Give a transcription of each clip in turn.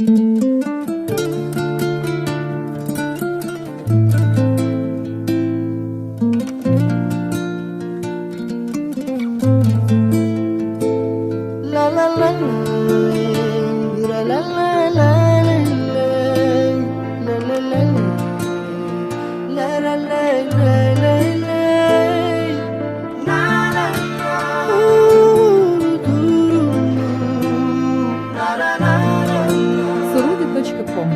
La la la la la la la la la la la la la la la la Суруди.ком.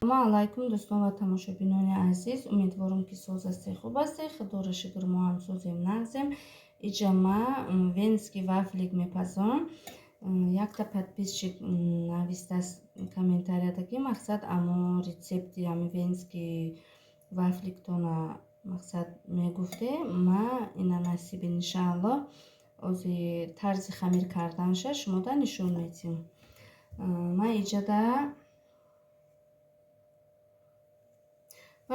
Салому алайкум, дӯстон ва тамошобинони азиз. Умедворам, ки соз ҳастед, хуб ҳастед. Худоро шукр, мо ҳам созем, нағзем. Иҷа ма венский вафлик мепазам. Якта подписчик навистааст комментарияда, ки мақсад амо рецепти ами венский вафликтона мақсад мегуфте. Ма ина насиб, иншаалло, ози тарзи хамир карданша шумода нишон медиҳем. Ма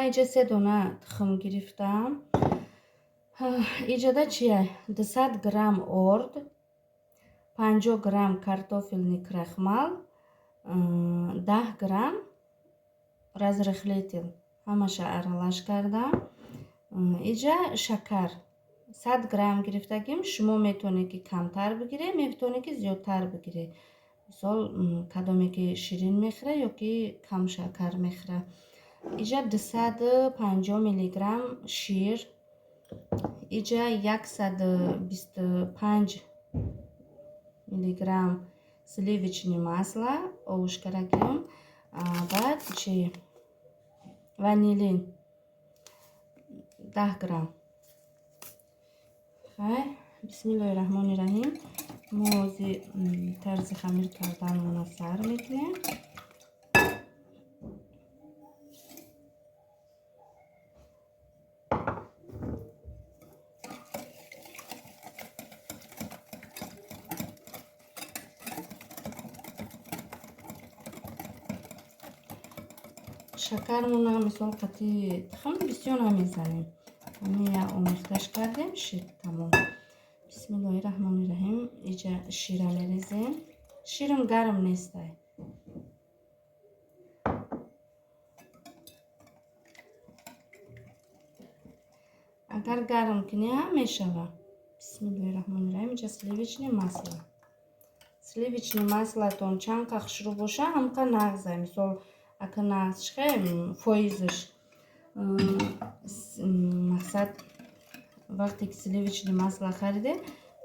иҷа се дона тухм гирифтам. Иҷада чия? 200 грамм орд, 50 грамм картофельный крахмал, 10 грамм разрыхлитель. Ҳамаша аралаш кардам. Иҷа шакар 100 грамм гирифтагим. Шумо метавонед, ки камтар бигиред, метавонед, ки зиёдтар бигиред. Мисол, кадоме ки ширин мехӯра ё ки кам шакар мехӯра. Иҷа 250 миллиграмм шир, иҷа 125 миллиграмм сливочный масло овушкарагиён, баъд чи, ванилин 10 грамм. Хай, бисмиллоҳи раҳмони раҳим. Мо ози тарзи хамир карданмона сар мекунем. Шакармона, мисол, қати тухм бисёр намезанем. Ҳамин як омехташ кардем, шир, тамом. Бисмиллоҳи раҳмони раҳим. Иҷа шира мерезем. Ширам гарм нестай. Агар гарм кунӣ ҳам мешава. Бисмиллоҳи раҳмони раҳим. Иҷа сливочный масло. Сливочный маслатон чанд қа хушрӯ боша, ҳамқа нағза. Мисол, ака нағз чихе фоизш. Мақсад, вақте ки сливочный масло харидем,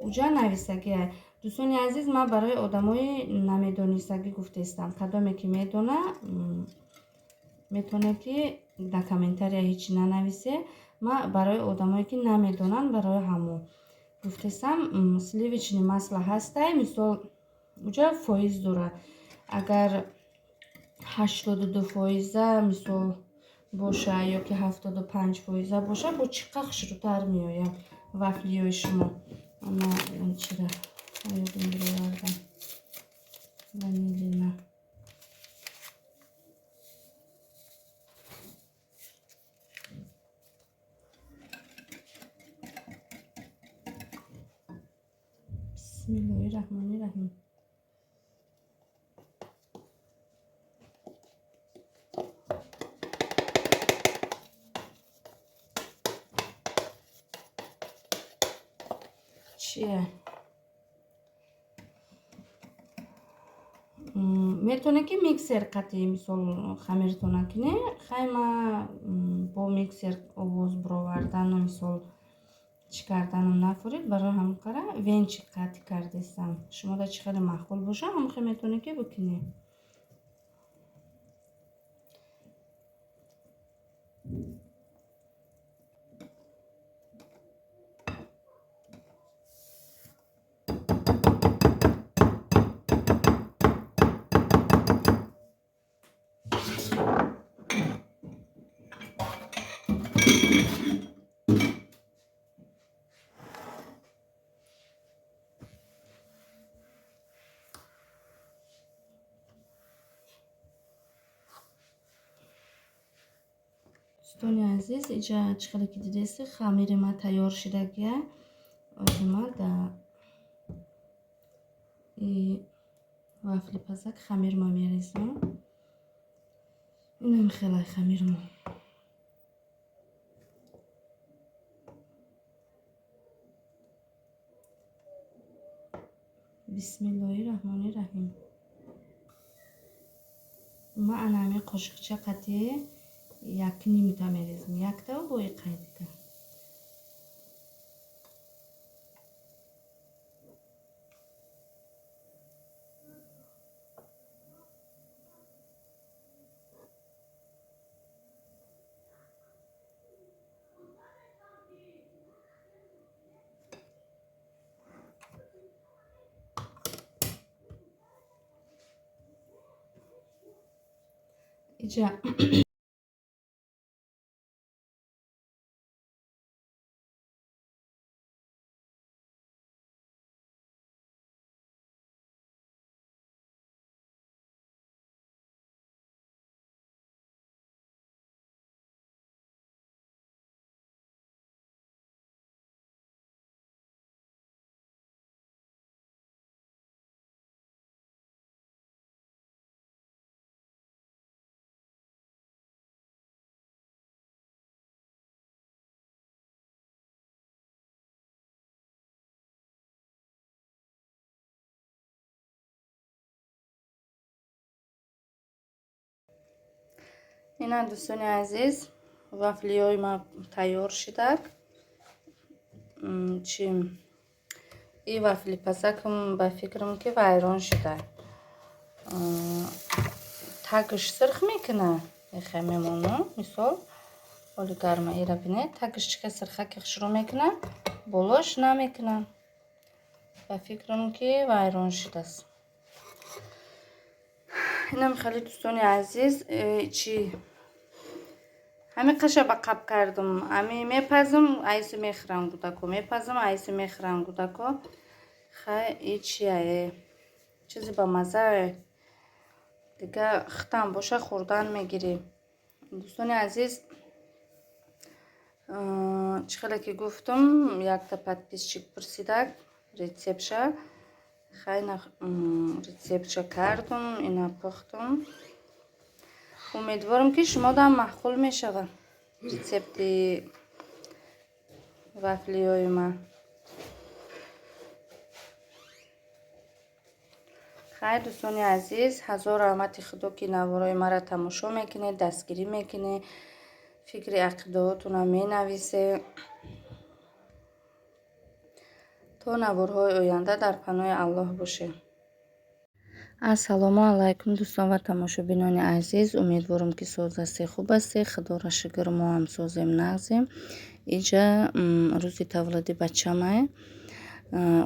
уҷа нависагиа. Дӯстони азиз, ман барои одамои намедонистагӣ гуфтаистам. Кадоме ки медона, метавонед, ки дар комментария ҳеҷ нанависе. Ман барои одамое ки намедонанд, барои ҳамон гуфтаистам. Сливочный масло ҳастай, мисол, уҷа фоиз дорад. Агар 82 фоиза, мисол, боша ё ки 75 фоиза боша, бо чӣ қа хушрӯтар меояд вафлиҳои шумо. Ама чира ёдам бировардам, ванилина. Бисмиллоҳи раҳмони раҳим. Чия? Метавонед, ки миксер қати, мисол, хамиртона кунед. Хай, ма бо миксер овоз бировардану, мисол, чӣ карданам нафурид, барои ҳамон қара венчик қатӣ кардестам. Шумода чӣ хеле маъқул боша, ҳамон хел метавонед, ки бикунед. Дӯстони азиз, иҷа чӣ хеле ки дидеси, хамири ма тайёр шидагия. Ози ма да и Вафлипазак хамирма мерезам. Инам хелай хамирмо. Бисмиллоҳи раҳмони раҳим. Ма ана ҳамин қошиқча қати як нимта мерезам. Яктаву бо иқайдика. Иҷа ина, дӯстони азиз, вафлиҳои ма тайёр шидак. Чи и вафлипазакам, ба фикрам, ки вайрон шуда. Тагш сирх мекуна, эхе мемону. Мисол, оли гарма, ира бинед, тагш чика сирхаки хушрӯ мекуна, болош намекуна. Ба фикрам, ки вайрон шудааст. Инам хеле, дӯстони азиз, чи ҳами қаша ба қаб кардум. Ами мепазм, айсу мехӯрам гудако, мепазм, айсу мехӯрам гудако. Хай, и чияе, чизи ба мазае дига, хитам боша, хӯрдан мегирӣ. Дӯстони азиз, чӣ хеле ки гуфтум, якта подписчик пурсидак рецептша. Хай, рецептша кардум, ина пухтум. Умедворам, ки шумодам маъқул мешавад рецепти вафлиҳои ман. Хайр, дӯстони азиз, ҳазор раҳмати Худо, ки наворои маро тамошо мекунед, дастгирӣ мекунед, фикри ақидаҳотонро менависед. То наворҳои оянда дар паноҳи Аллоҳ бошед. Ассалому алайкум, дӯстон ва тамошобинони азиз. Умедворам, ки соз ҳастед, хуб ҳастед. Худоро шукр, мо ҳам созем, нағзем. Иҷа рӯзи таваллуди бачамае.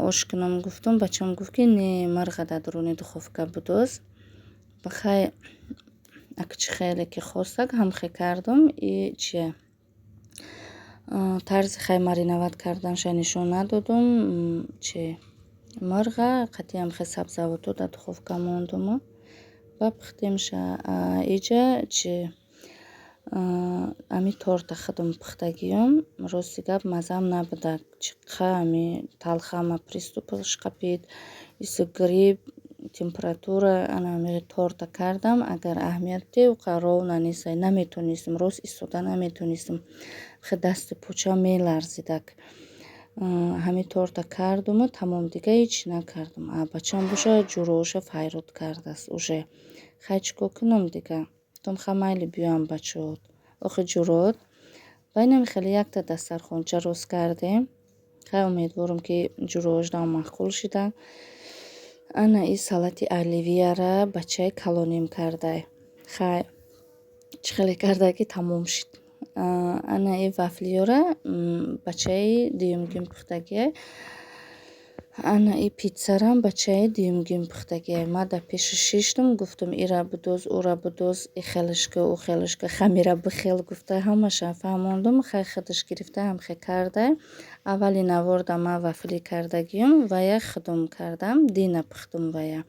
Ош кунам гуфтум, бачам гуфт, ки не, мирға дар дуруни духовка будоз. Бахай, ака, чӣ хеле ки хостак, ҳамхе кардум. И чия, тарзи хай мариновать карданша нишон надодум. Чи мирға қатъи ҳамхе сабзавото дар духовка мондуму ва пухтемша. Иҷа чи, ами торта худам пухтагиём. Рости гап, маззам набуда. Чиқа ами талхама приступаш қапид, иси грипп, температура. Ана ами торта кардам, агар аҳамият бидиҳед, уқа ровно нест, наметонистам, рост истода наметонистам, хе дасти поча меларзидак. Ҳамин торта кардуму тамом, дига ҳеҷ накардам. А бачам боша ҷуроша файрод кардааст уже. Хай, чӣ кор кунам дига? Гуфтам, ха, майли, биёям, бачаҳот, охи ҷурот. Ва инам хеле якта дастархонча рост кардем. Хай, умедворам, ки ҷуроошдам маъқул шида. Ана и салати оливияра бачаи калоним кардай. Хай, чӣ хеле кардай, ки тамом шид. Ана и вафлиёра бачаи дуюмгин пухтагиай. Ана и питсарам бачаи дуюмгин пухтагиай. Ма дар пеши шиштум, гуфтум, ира будоз, ура будоз, и хелишка, ӯ хелишка, хамира бихел гуфта, ҳамаша фаҳмондум. Хай, худаш гирифта ҳамхе кардай. Аввали наворда ма вафлӣ кардагиюм, вая худум кардам, дина пухтум вая.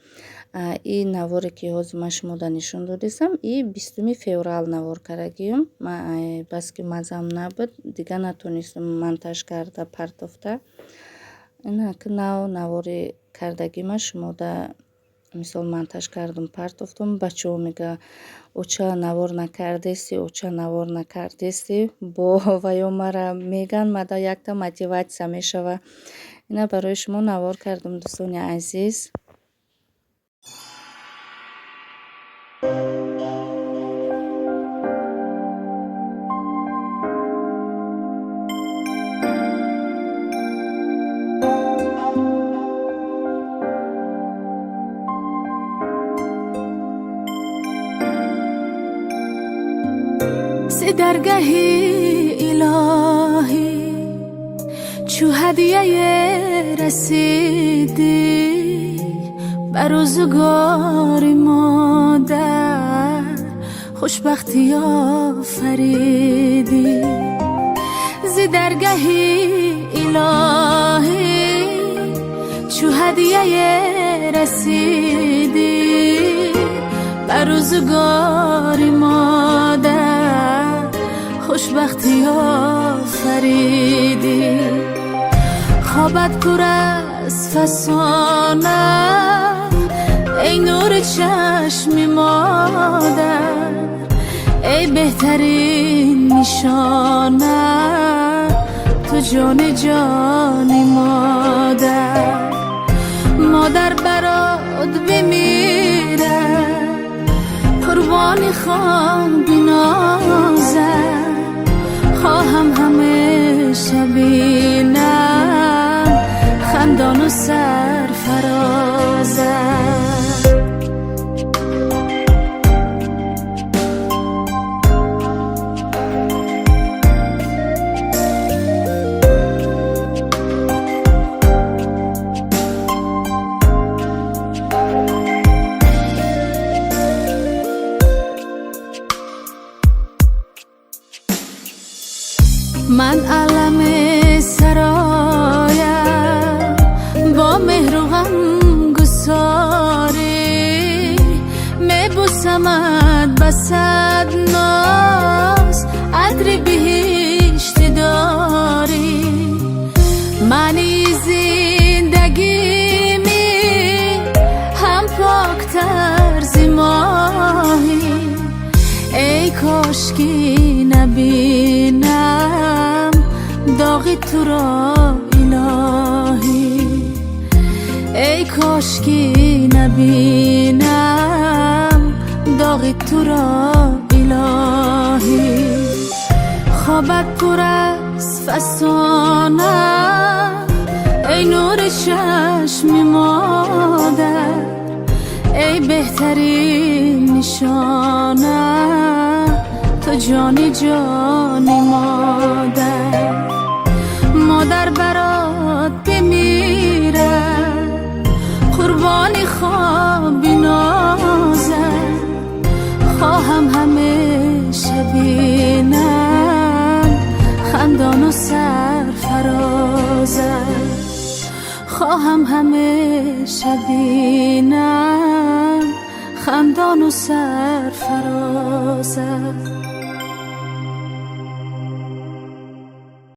И наворе, ки ҳозир ман шумода нишон додистам, и 20-уми феврал навор кардагиюм. Ма баски маззам набуд, дига натонистам монтаж карда партофта. Инак, нав навори кардагима шумода Мисол, монтаж кардум, партофтум. Бачаҳо мега: «Оча, навор накардести, оча, навор накардести». Бо ваё мара меган, мада якта мотиватсия мешава. Ина барои шумо навор кардум, дӯстони азиз. Даргаҳи илоҳӣ чу ҳадияе расидӣ, ба рӯзгори модар хушбахтӣ офаридӣ. Зи даргаҳи илоҳӣ чу ҳадияе расидӣ, ба рӯзгори модар хушбахтӣ офаридӣ. Хобат пур аз фасона, эй нури чашми модар, эй беҳтарин нишона, ту ҷони ҷони модар. Модар барот бимирад, қурбони хоби нозат, хоҳам ҳамеша бинам хандону сарфарозат. Ман аламе сароям бо меҳру ғамгусорӣ, мебусамад ба сад ноз атри биҳишти дорӣ. Маънии зиндагими ҳам поктар зи моҳӣ, эй кошки набинам доғи туро, илоҳӣ, эй кошки набинам доғи туро, илоҳӣ. Хобат пур аз фасона, эй нури чашми модар, эй беҳтарин нишона, ту ҷони ҷони модар. Модар барот бимирад, қурбони хоби нозат, хоҳам ҳамеша бинам хандону сарфарозат, хоҳам ҳамеша бинам хандону сарфарозат.